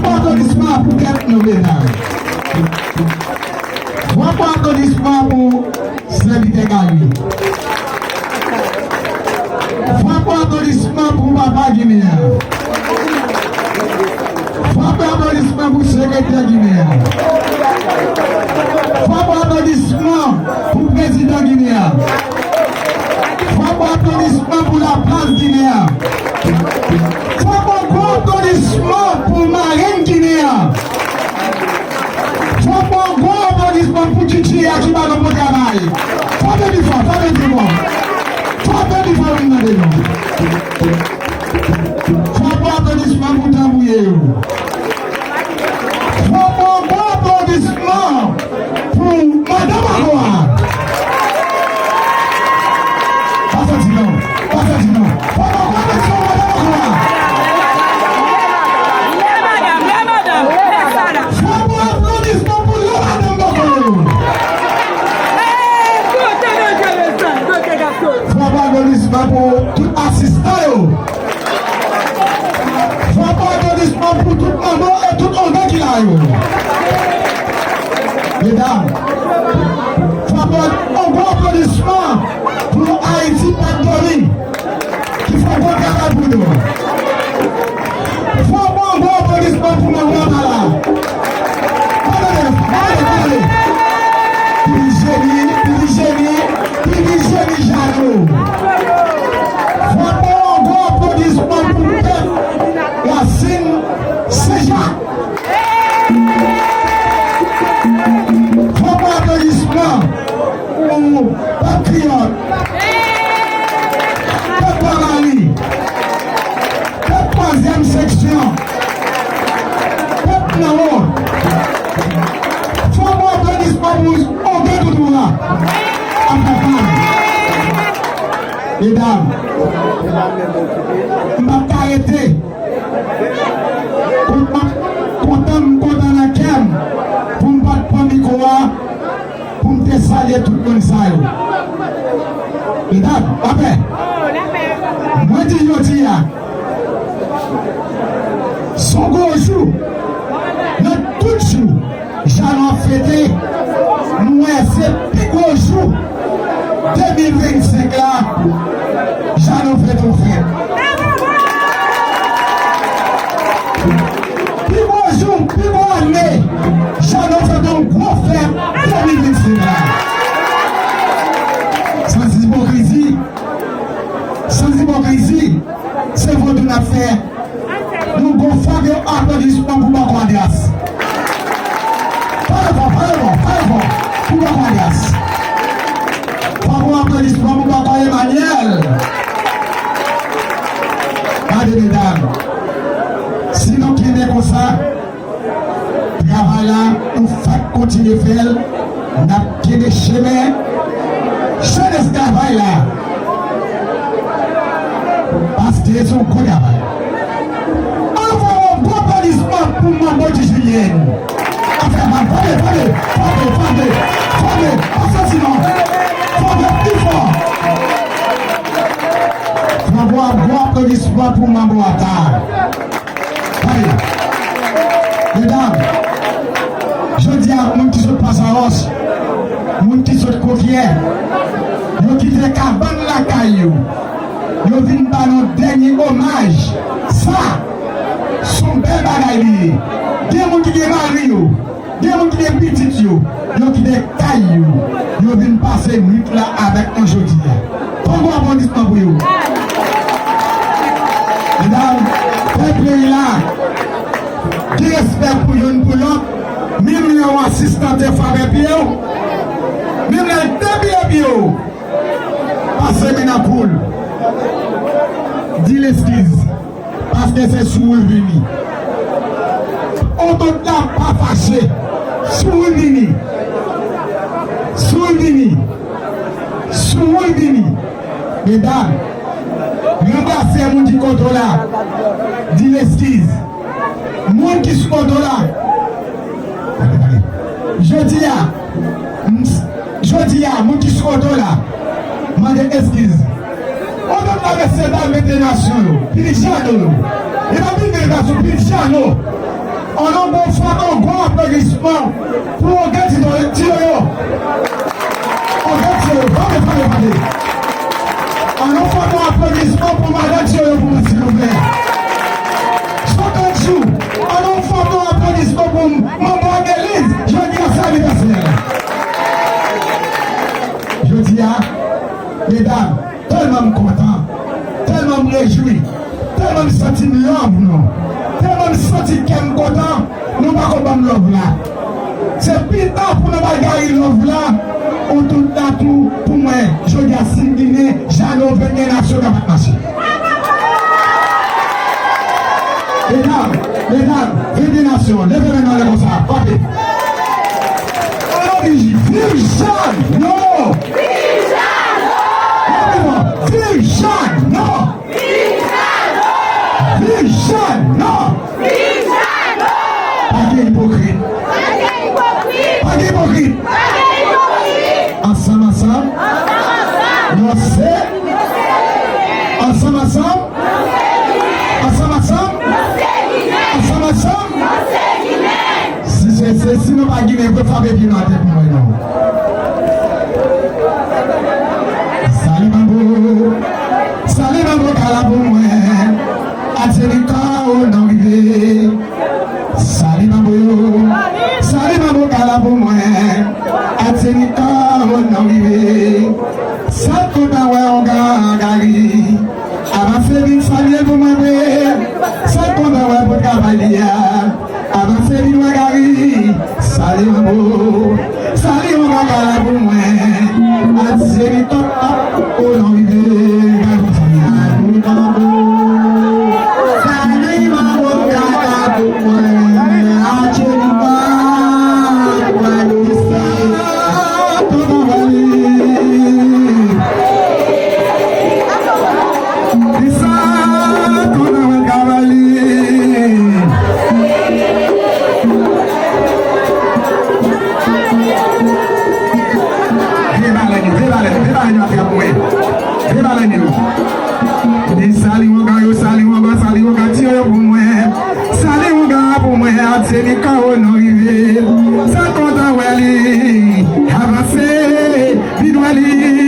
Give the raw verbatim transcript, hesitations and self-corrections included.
Aplodisman pou tèt nou, medam. Fò pou aplodisman pou sèvitè Gary. Fò pou aplodisman pou papa Ginen an. Fò pou aplodisman pou sekretè Ginen an. Fò pou aplodisman pou prezidan Ginen an. Fò pou aplodisman pou laplas Ginen an. Fò pou gwo aplodisman pou marenn Ginen an. Fò pou gwo aplodisman pou Tchitchi a ki ba nou bon travay. Frape pi fò, frape pi fò. Frape pi fò, vin nan de nou. Fò pou aplodisman pou tanbouye yo. Fò pou gwo aplodisman pou madan Bako a. Pa santi non, pa santi non. Fò pou gwo aplodisman pou madan Bako a. Fò pou aplodisman pou lè madan Bako yo. Fò pou aplodisman pou tout asistan yo. Fò pou aplodisman pou tout manman e tout ongan ki la yo. Medam, fò pou yon gwo aplodisman pou Ayiti Pap Dòmi ki fè gwo travay pou nou. Fò pou yon gwo aplodisman pou manman pa la. Tande, tande, tande. Pidijeni, Pidijeni, Pidijeni Jano. Fò pou yon gwo aplodisman pou pèp Rasin Senjak. Fò pou aplodisman pou pèp Kriyòl, pèp Granmari, pèp twazyèm seksyon, pèp Nanwo. Fò pou aplodisman pou ongan doudou a. Afè fanm. Medam, m p ap ka rete. Kontan, kontan m kontan nan kè m pou m pa t pran mikwo a pou m te salye tout moun sa yo. Medam, lapè. Mwen di jodi a, s on gwo jou nan tout jou. Jan nou ap fete, m wè se pi gwo jou de mil vennsenk la, jan nou fete yon fèt. Pi gwo jou, pi gwo ane, jan nou fete yon gwo fèt de mil vennsenk la. Sans ipokrizi, sans ipokrizi, se vodou n ap fè. Nou gon fòk yon aplodisman pou Bòkò Andreas. Pale fò, pale fò, pale fò pou Bòkò Andreas. Fòk yon aplodisman pou Bòkò Emmanuel. Gade medam, si nou kenbe konsa, travay la, nou fèk kontinye fè l. N ap kenbe chemen jenès travay la. Paske se yon gwo travay. Ann fè yon gwo aplodisman pou Manbo Di Julienne. Afè mal, frape, frape, frape, frape, frape, pa santi non. Frape pi fò. Frape, gwo aplodisman pou Manbo Ata. Tande, medam, jodi a, moun ki sot Pasawòs, moun ki sot Kokyè, yo kite kabann lakay yo, yo vin ba nou dènye omaj. Sa, s on bèl bagay li ye. Gen moun ki gen mari yo, gen moun ki gen pitit yo, yo kite kay yo, yo vin pase nwit la avèk nou jodi a. Fò n gwo aplodisman pou yo. Medam, fè peyi la gen respè pou youn pou lòt, menm lè yon asistan te frape pye w, menm lè l depile pye w, pase men nan kou l, di l eskiz. Paske se sou ou l vini. Ontant la pa fache. Sou ou l vini. Sou ou l vini. Sou ou l vini. Medam, ranbrase moun ki kote w la. Di l eskiz. Moun ki sou kote w la. Jodi a, m s- Jodi a, moun ki sou kote w la, mande eskiz. Ontant la mesye dam mete nasyon yo, Pidijano yo. E pa Pidijano, Pidijano. An nou bon fòt, an gwo aplodisman pou Ogè Ti Yoyo. Ogè Ti Yoyo, frape, frape, frape. An nou fòt, an aplodisman pou madan Ti Yoyo pou mwen, silvouplè. Chantè Djou, an nou fòt, an aplodisman pou manman Angeliz, jodi a se anivèsè. Jodi a, medam, tèlman m kontan, tèlman m rejwi, tèlman m santi m love nou, tèlman m santi kè m kontan, nou pako ban m love la. Se pita pou nou bay Gary love la, ou tout la tou pou mwen. Jodi a, si m vini, Jano vennde nasyon ka pa t mache. Medam, medam, vennde nasyon, leve men nou anlè konsa, frape. Alò, viv Jano! Viv Jano! Viv Jano! Viv Jano! Viv Jano! Pa gen ipokrit. Pa gen ipokrit. Pa gen ipokrit. Pa gen ipokrit. Ansanm, ansanm. Ansanm, ansanm. Nou se. Ansanm, ansanm. Ansanm, ansanm. Ansanm, ansanm. Si se, se, si nou pa ginen vre, frape pye nou atè pou mwen non. Sali Manbo, Sali Manbo kala pou mwen. Ateni ka o nan rive. Sali Manbo yo, Sali Manbo kala pou mwen. Ateni ka o nan rive. Sa kontan wè yon Gary. Avanse vin salye l pou mwen vre. Sa kontan wè pou travay li a. Avanse vin wè Gary. Sali Manbo. Sali yon bagay la pou mwen. Ateni ka o nan rive. Gary. Sali Manbo. Sali Manbo kaka pou mwen. Ateni ka. Sa kontan wè li. Kisa kontan wè travay li. Vye balèn yo, vye balèn, vye balèn yo ap fè pou mwen. Vye balèn yo. Di Sali Wonga yo, Sali Wonga, Sali Wonga, tiyo yo pou mwen. Sali Wonga pou mwen, Ateni ka o nan rive. Sa kontan wè li. Avanse, vin wè li.